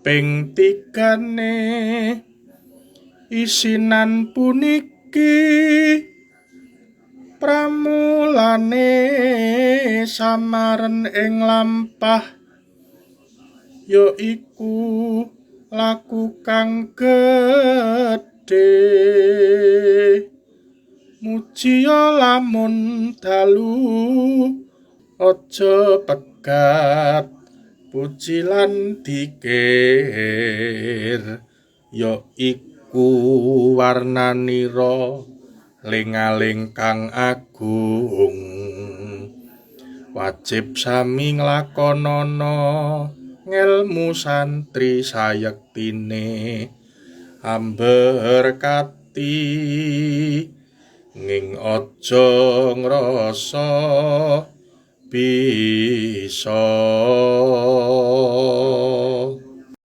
Kaping tigane isinan puniki pramulane samaren ing lampah, ya iku laku kang gedhe. Mujiya lamun dalu aja pegat, puji lan dikir, ya iku warnanira ling-aling kang agung. Wajib sami nglakonana ngelmu santri sayektine amberkati, ning aja ngrasa bisa.